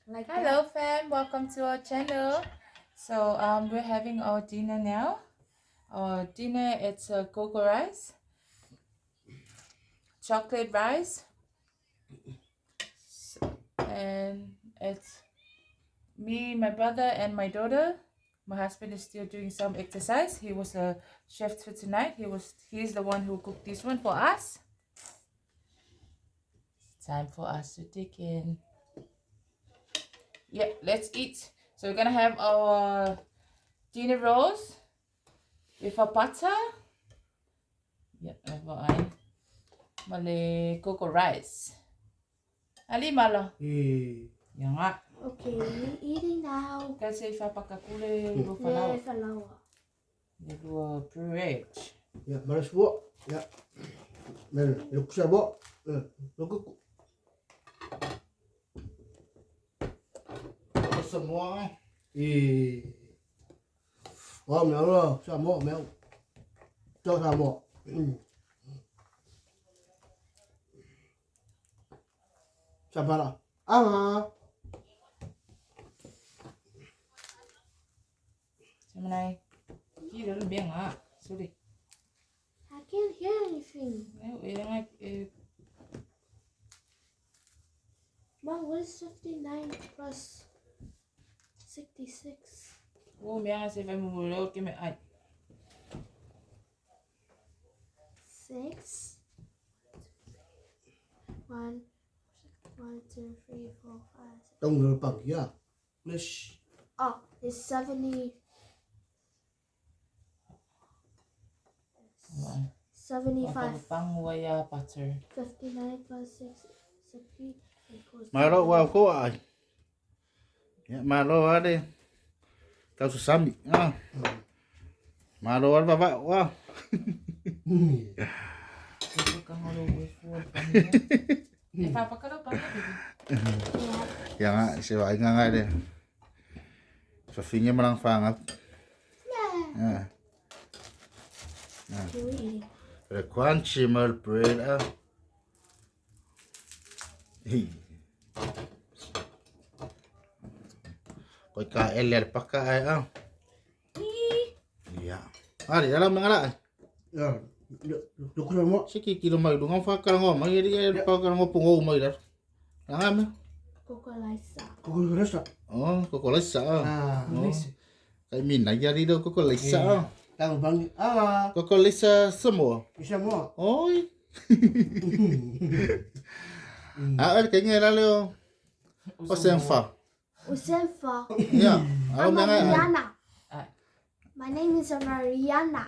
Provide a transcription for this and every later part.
Like Hello fam, welcome to our channel. So we're having our dinner now. Our dinner, it's a koko rice, chocolate rice, and it's me, my brother, and my daughter. My husband is still doing some exercise. He was a chef for tonight. He's the one who cooked this one for us. It's time for us to dig in. Yeah, let's eat. So we're gonna have our dinner rolls with a butter. Yeah, male coco rice. Ali malo. Yang. Okay, we're eating now. Kasi fapakakule lo falawa. Falawa. Le bread. Ya, malas bo. Ya. Mel, lu bo. Lu ku. Semua. Oh, mèo rồi, sao mò mèo. Cho sao mò. Sao bà Ah. Xem này. Chi đó là miệng à. Sorry. I can't hear anything. Mom, what is 59 plus 66? Oh, miang se vai mo lo ke me ai. 6 1 1 2 3 4 5 6. Đông người bằng kia. Miss. Oh, it's 70. 75. Pang butter. 59 plus 6, 60 equals. Malo wa ko ai. Ya malo wa de. Tau sami. Ah. Malo wa va wa. Ya nga se wa nga nga de. Sa finya malang fanga. Yeah. The crunchy milk bread. Ah. Hi. Koi ka ele paka ai ah. Ya. Ari ala mangala. Ya. Lu ku mo. Siki kilo mai lu ngam fa ka ngo mai ri pa ka ngo pungo mai la. Nga me. Koko laisa. Koko laisa. Oh, koko laisa. Ah. Kai min na ya ri do koko laisa. Tang bang ah. Koko laisa semua. Semua. Oi. Ah, el que nghe la leo. O senfa. O senfa. Ya. I'm Mariana. My name is Mariana.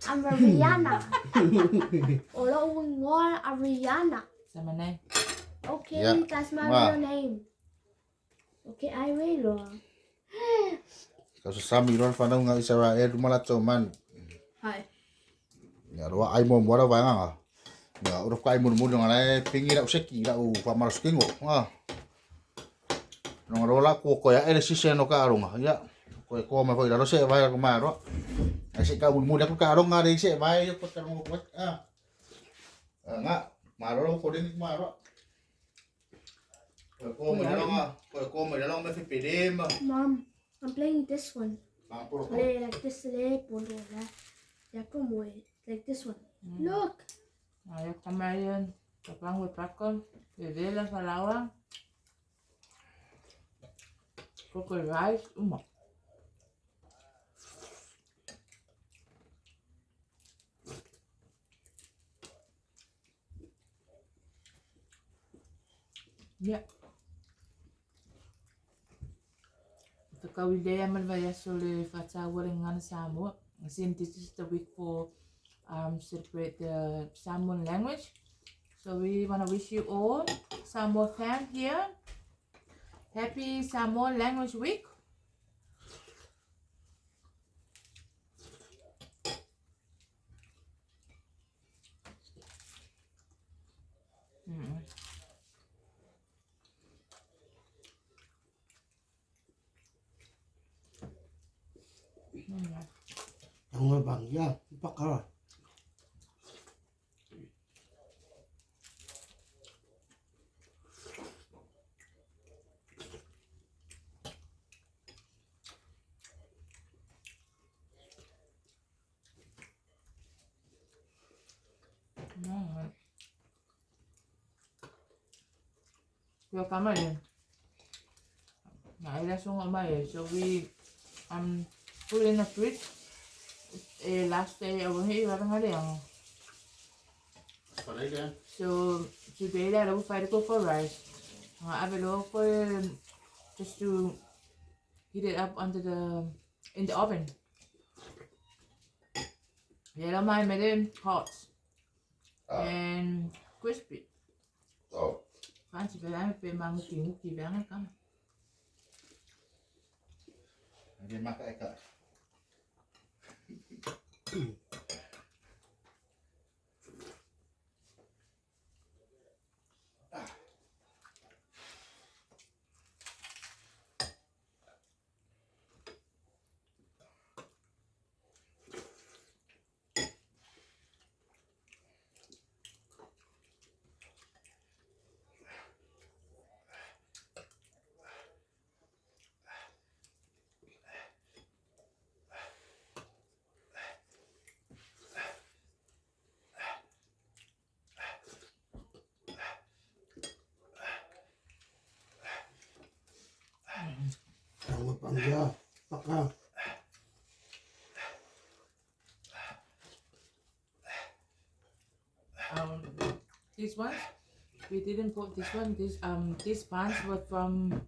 I'm Mariana. Olo ngor Ariana. Say my name. Okay, yeah. That's my real name. Okay, I will. Kaso sami ron fa nga Israel mala man. Hi. Ya ro ai mo mo ra va nga. Ya ro kai mo mo nga lai pingi ra useki ra u fa mara skingo. Ah. No ro la ko ko ya ele si se no ka ronga. Ya. Ko ko ma foi ra ro se vai ko ma ro. Ai se ka mo mo ko ka ronga re se vai ko ka mo ko. Ah. Nga ma ro ko ding ma ro. Ko mo ra ko ko mo ra me fi pede ma. Mom, I'm playing this one. Play like this like this one. Look. Ayo kamayan, kapang wapakon, bebela falawa. Coco rice, uma. Yeah. Since this is the week for celebrate the Samoan language, so we wanna wish you all Samoa fam here happy Samoan Language Week. Ang bang ya, pakara. Yo kama le. Na ila songa mai so we put in the fridge. Last day over here ang. So today that I will find go for rice. I will for just to heat it up under the in the oven. Yeah, my made it hot and crispy. Oh. Fancy but I'm mang ki ki bang ka. Hindi makaika. Tama pangya. Paka. These ones we didn't put this one. This these pants were from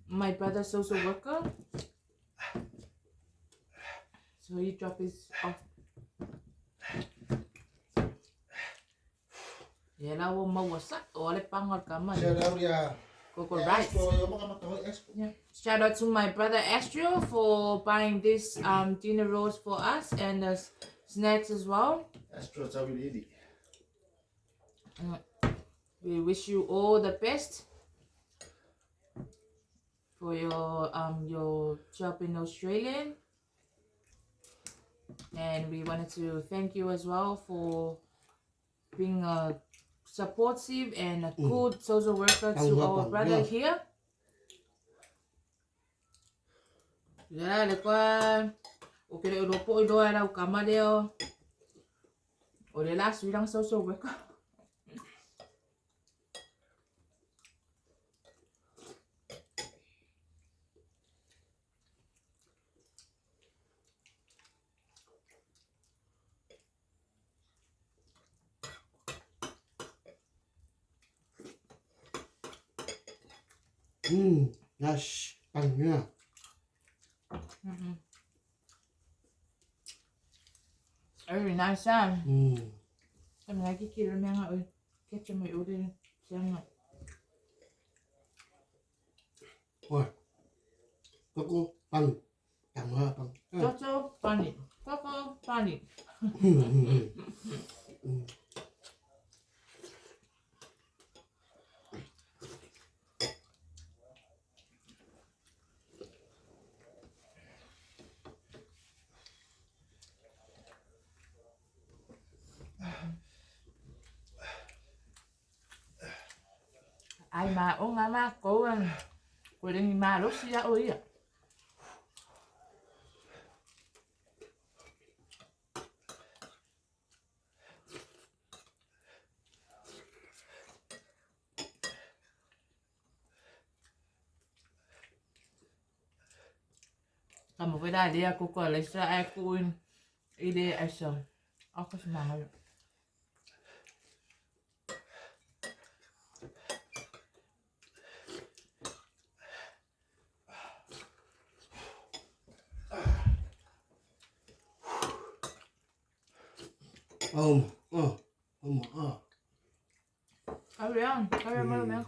my brother's social worker. So he dropped his off. Yeah, la wo ma wasa ole pangal kama. Coco rice. Yeah. Shout out to my brother Astro for buying this dinner rolls for us and the snacks as well. Astro Zawilidi. We wish you all the best for your job in Australia, and we wanted to thank you as well for being a supportive and a good social worker to our brother here. Yeah, le kwa o kere o po i doa lau kamaleo. O le last week social worker. Yes, pangya. Very nice, huh? Em lại cái kia mang ơi, cái cho mày đi, xem nào. Ôi. Coco pang. Tang ha pang. Coco pani, coco pani. Ai mà ông mama cố ăn của đừng mà lúc xưa ôi ạ. Còn một cái đài đi cô còn lấy xe ai cô in đi ai sợ ốc có mà 엄마. Carry on, carry on. Very nice.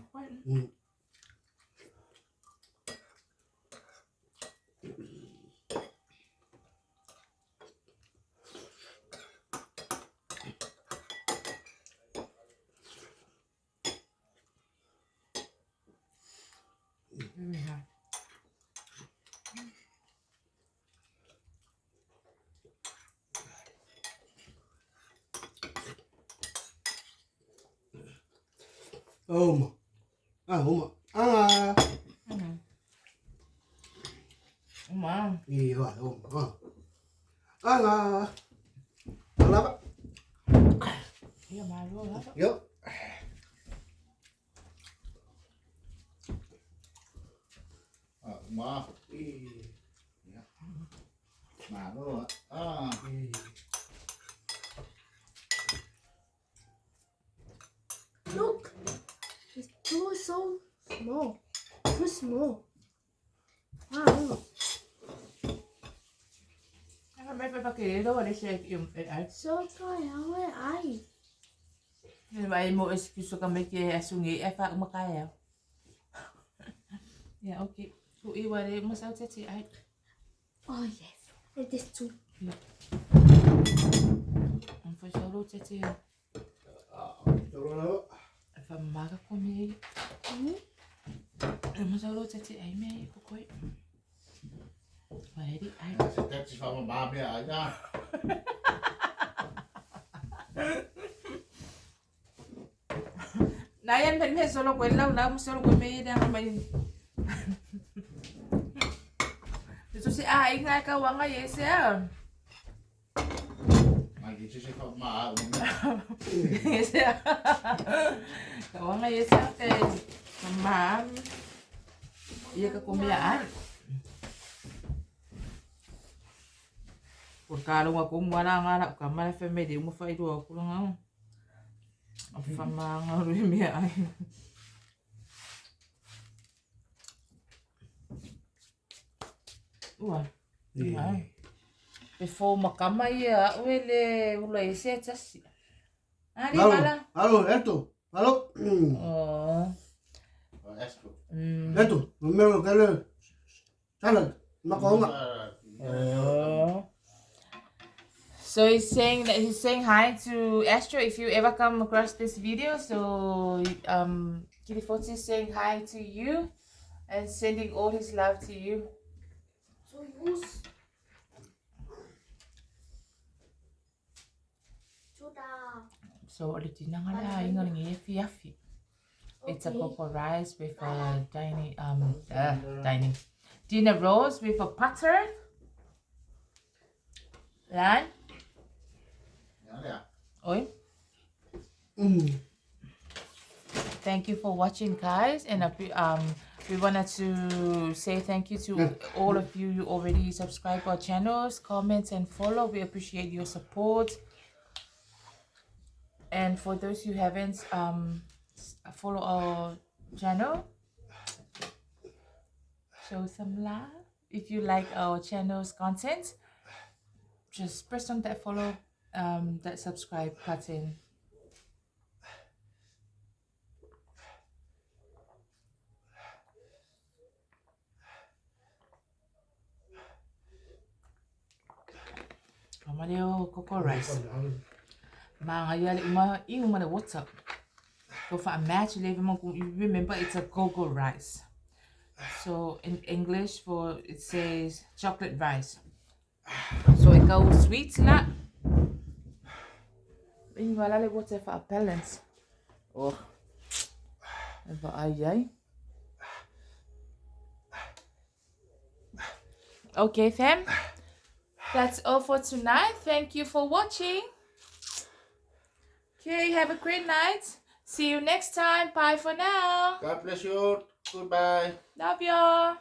엄마. 아, 엄마. 아. 엄마. 이거 엄마. 아. 올라가. 이거 말로 요. Ma. Malo ah. Look, it's too so small. Too small. Wow. So ai. Vai mo excuse ka me ke asungi e fa makaya. Yeah, okay. So i wale mo sa tete ai. Oh yes. And this too. Yeah. Ang fa solo tete. Fa maga ko mi. Mo sa lo tete ai me ko koi. Wale ai. Se tete fa ma me ai na. Nayan pen me solo ko lau lau mo solo ko me da mai. Ito si ai nga ka wanga yese ah. Ma ki se fa ma. Yese. Ka wanga yese te ma. Iya ka kumia ai. Por kalo nga kung wala nga na ka mala fe me di mo fa ido ko nga. Fa ma nga ru mi ai. Ua. Ai. Before makama ia wele ula ese tasi. Ali mala. Alo, eto. Alo. Oh. Esto. Eto. Mero kale. Salad. Makonga. Oh. So he's saying that he's saying hi to Astro if you ever come across this video. So Kilifoti is saying hi to you and sending all his love to you. So use. Chuda. So it's a cocoa rice with a dining dining dinner rolls with a butter. Lan. Oi. Thank you for watching, guys, and we wanted to say thank you to all of you who already subscribe our channels, comment and follow. We appreciate your support. And for those who haven't follow our channel, show some love. If you like our channel's content, just press on that follow, that subscribe button. Mario cocoa rice. What's up? Go for a match, you remember it's a cocoa rice. So in English for it says chocolate rice. So it goes sweet la. What's for a balance? Oh. Okay, fam. That's all for tonight. Thank you for watching. Okay, have a great night. See you next time. Bye for now. God bless you. Goodbye. Love you.